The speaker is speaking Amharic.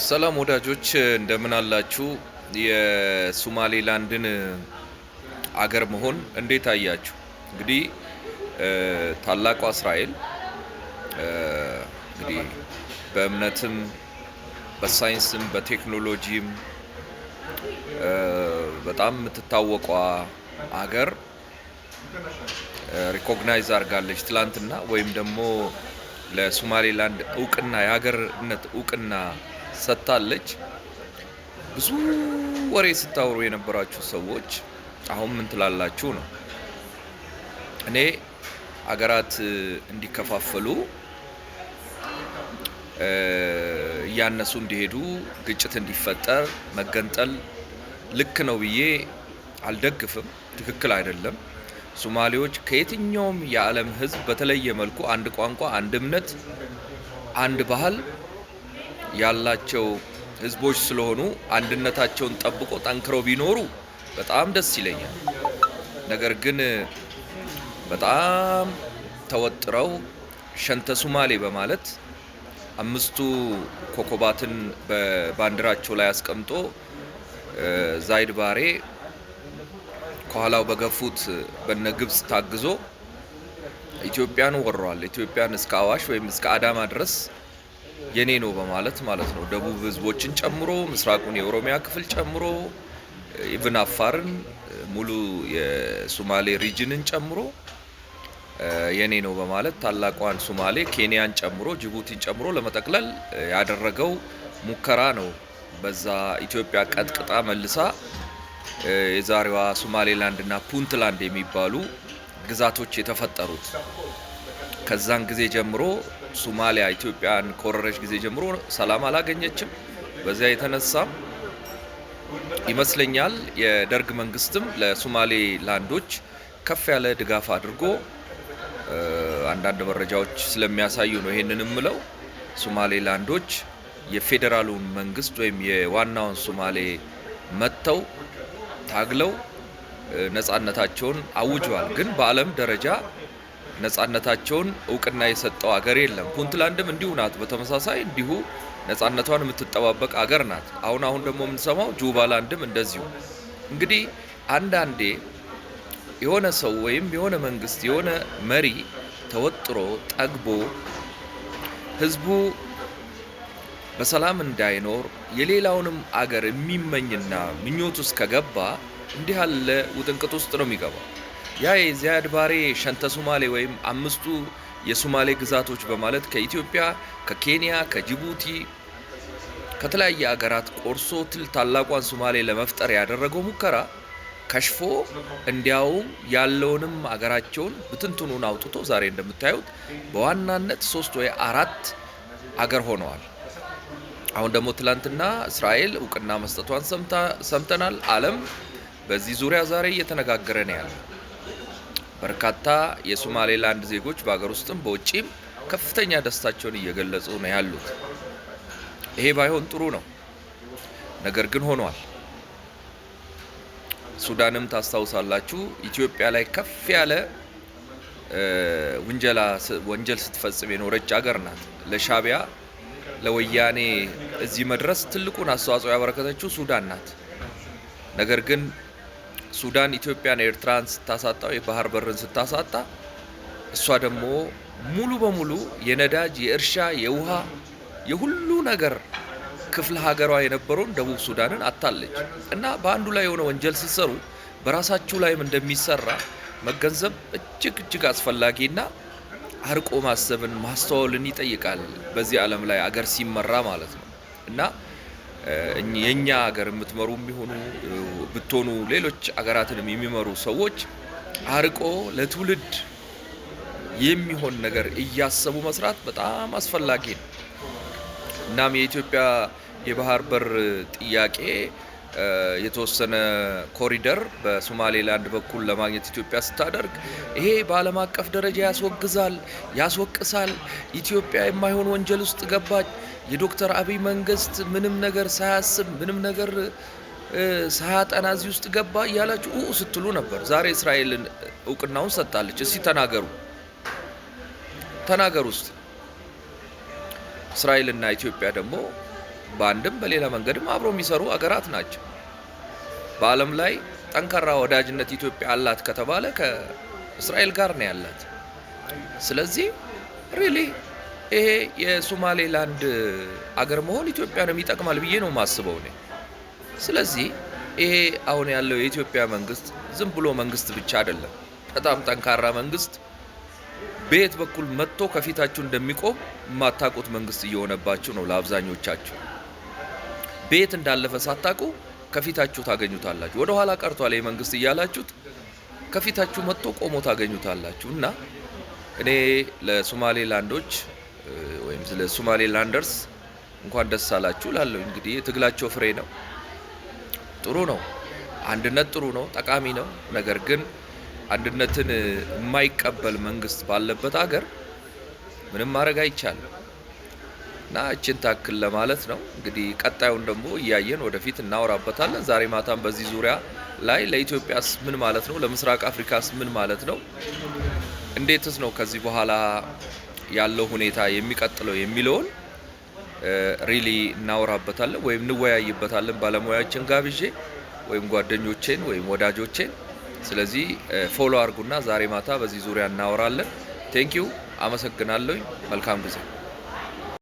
ሰላም ወዳጆች እንደምን አላችሁ? የሶማሌላንድን አገር መሆን እንዴት አያችሁ? እንግዲህ ታላቋ እስራኤል እንግዲህ በእምነትም በሳይንስም በቴክኖሎጂም በጣም የምትታወቋ አገር recognize አድርጋለች ትላንትና፣ ወይም ደግሞ ለሶማሌላንድ እውቅና የሀገርነት እውቅና ሰጥታለች። ብዙ ወሬ ስታወሩ የነበራችሁ ሰዎች አሁን ምን ትላላችሁ ነው? እኔ አገራት እንዲከፋፈሉ፣ እያነሱ እንዲሄዱ፣ ግጭት እንዲፈጠር፣ መገንጠል ልክ ነው ብዬ አልደግፍም። ትክክል አይደለም። ሶማሌዎች ከየትኛውም የዓለም ሕዝብ በተለየ መልኩ አንድ ቋንቋ፣ አንድ እምነት፣ አንድ ባህል ያላቸው ሕዝቦች ስለሆኑ አንድነታቸውን ጠብቆ ጠንክረው ቢኖሩ በጣም ደስ ይለኛል። ነገር ግን በጣም ተወጥረው ሸንተ ሱማሌ በማለት አምስቱ ኮከባትን በባንዲራቸው ላይ አስቀምጦ ዛይድ ባሬ ከኋላው በገፉት በነ ግብጽ ታግዞ ኢትዮጵያን ወሯል። ኢትዮጵያን እስከ አዋሽ ወይም እስከ አዳማ ድረስ የኔ ነው በማለት ማለት ነው። ደቡብ ህዝቦችን ጨምሮ፣ ምስራቁን የኦሮሚያ ክፍል ጨምሮ፣ even አፋርን፣ ሙሉ የሶማሌ region ን ጨምሮ የኔ ነው በማለት ታላቋን ሶማሌ ኬንያን ጨምሮ ጅቡቲን ጨምሮ ለመጠቅለል ያደረገው ሙከራ ነው። በዛ ኢትዮጵያ ቀጥቅጣ መልሳ የዛሬዋ ሶማሌላንድ እና ፑንትላንድ የሚባሉ ግዛቶች የተፈጠሩት። ከዛን ጊዜ ጀምሮ ሶማሊያ ኢትዮጵያን ከወረረች ጊዜ ጀምሮ ሰላም አላገኘችም። በዚያ የተነሳ ይመስለኛል የደርግ መንግስትም ለሶማሌ ላንዶች ከፍ ያለ ድጋፍ አድርጎ፣ አንዳንድ መረጃዎች ስለሚያሳዩ ነው ይሄንን የምለው። ሶማሌላንዶች የፌዴራሉን መንግስት ወይም የዋናውን ሶማሌ መጥተው ታግለው ነጻነታቸውን አውጀዋል። ግን በዓለም ደረጃ ነጻነታቸውን እውቅና የሰጠው አገር የለም። ፑንትላንድም እንዲሁ ናት። በተመሳሳይ እንዲሁ ነጻነቷን የምትጠባበቅ አገር ናት። አሁን አሁን ደግሞ የምንሰማው ጁባላንድም እንደዚሁ። እንግዲህ አንዳንዴ የሆነ ሰው ወይም የሆነ መንግስት፣ የሆነ መሪ ተወጥሮ ጠግቦ ህዝቡ በሰላም እንዳይኖር የሌላውንም አገር የሚመኝና ምኞት ውስጥ ከገባ እንዲህ ያለ ውጥንቅጥ ውስጥ ነው የሚገባው። ያ የዚያድ ባሬ ሸንተ ሶማሌ ወይም አምስቱ የሶማሌ ግዛቶች በማለት ከኢትዮጵያ፣ ከኬንያ፣ ከጅቡቲ፣ ከተለያየ አገራት ቆርሶ ትል ታላቋን ሶማሌ ለመፍጠር ያደረገው ሙከራ ከሽፎ እንዲያውም ያለውንም አገራቸውን ብትንትኑን አውጥቶ ዛሬ እንደምታዩት በዋናነት ሶስት ወይ አራት አገር ሆነዋል። አሁን ደግሞ ትላንትና እስራኤል እውቅና መስጠቷን ሰምተናል። ዓለም በዚህ ዙሪያ ዛሬ እየተነጋገረ ነው ያለ። በርካታ የሶማሌላንድ ዜጎች በሀገር ውስጥም በውጪም ከፍተኛ ደስታቸውን እየገለጹ ነው ያሉት። ይሄ ባይሆን ጥሩ ነው፣ ነገር ግን ሆኗል። ሱዳንም ታስታውሳላችሁ፣ ኢትዮጵያ ላይ ከፍ ያለ ውንጀላ ወንጀል ስትፈጽም የኖረች አገር ናት። ለሻቢያ ለወያኔ እዚህ መድረስ ትልቁን አስተዋጽኦ ያበረከተችው ሱዳን ናት። ነገር ግን ሱዳን ኢትዮጵያን ኤርትራን ስታሳጣው፣ የባህር በርን ስታሳጣ፣ እሷ ደግሞ ሙሉ በሙሉ የነዳጅ፣ የእርሻ፣ የውሃ፣ የሁሉ ነገር ክፍለ ሀገሯ የነበረውን ደቡብ ሱዳንን አታለች። እና በአንዱ ላይ የሆነ ወንጀል ስትሰሩ በራሳችሁ ላይም እንደሚሰራ መገንዘብ እጅግ እጅግ አስፈላጊና አርቆ ማሰብን ማስተዋልን ይጠይቃል። በዚህ ዓለም ላይ አገር ሲመራ ማለት ነው። እና የኛ ሀገር የምትመሩ የሚሆኑ ብትሆኑ፣ ሌሎች አገራትንም የሚመሩ ሰዎች አርቆ ለትውልድ የሚሆን ነገር እያሰቡ መስራት በጣም አስፈላጊ ነው። እናም የኢትዮጵያ የባህር በር ጥያቄ የተወሰነ ኮሪደር በሶማሌላንድ በኩል ለማግኘት ኢትዮጵያ ስታደርግ ይሄ በዓለም አቀፍ ደረጃ ያስወግዛል፣ ያስወቅሳል። ኢትዮጵያ የማይሆን ወንጀል ውስጥ ገባች። የዶክተር አብይ መንግስት ምንም ነገር ሳያስብ፣ ምንም ነገር ሳያጠና እዚህ ውስጥ ገባ እያላችሁ ኡ ስትሉ ነበር። ዛሬ እስራኤልን እውቅናውን ሰጥታለች። እስቲ ተናገሩ፣ ተናገሩ ውስጥ እስራኤልና ኢትዮጵያ ደግሞ በአንድም በሌላ መንገድም አብሮ የሚሰሩ አገራት ናቸው። በዓለም ላይ ጠንካራ ወዳጅነት ኢትዮጵያ አላት ከተባለ ከእስራኤል ጋር ነው ያላት። ስለዚህ really ይሄ የሶማሌላንድ አገር መሆን ኢትዮጵያንም ይጠቅማል ብዬ ነው የማስበው እኔ። ስለዚህ ይሄ አሁን ያለው የኢትዮጵያ መንግስት ዝም ብሎ መንግስት ብቻ አይደለም፣ በጣም ጠንካራ መንግስት፣ በየት በኩል መጥቶ ከፊታችሁ እንደሚቆም የማታውቁት መንግስት እየሆነባችሁ ነው። ለአብዛኞቻችሁ በየት እንዳለፈ ሳታውቁ ከፊታችሁ ታገኙታላችሁ። ወደ ኋላ ቀርቷል ይህ መንግስት እያላችሁት ከፊታችሁ መጥቶ ቆሞ ታገኙታላችሁ። እና እኔ ለሶማሌላንዶች ወይም ለሶማሌላንደርስ እንኳን ደስ አላችሁ እላለሁ። እንግዲህ የትግላቸው ፍሬ ነው። ጥሩ ነው። አንድነት ጥሩ ነው፣ ጠቃሚ ነው። ነገር ግን አንድነትን የማይቀበል መንግስት ባለበት አገር ምንም ማድረግ አይቻልም። እና እችን ታክል ለማለት ነው። እንግዲህ ቀጣዩን ደግሞ እያየን ወደፊት እናወራበታለን። ዛሬ ማታም በዚህ ዙሪያ ላይ ለኢትዮጵያስ ምን ማለት ነው፣ ለምስራቅ አፍሪካስ ምን ማለት ነው፣ እንዴትስ ነው ከዚህ በኋላ ያለው ሁኔታ የሚቀጥለው የሚለውን really እናወራበታለን ወይም እንወያይበታለን ባለሙያዎችን ጋብዤ ወይም ጓደኞቼን ወይም ወዳጆቼን። ስለዚህ follow አድርጉና ዛሬ ማታ በዚህ ዙሪያ እናወራለን። Thank you፣ አመሰግናለሁኝ። መልካም ጊዜ።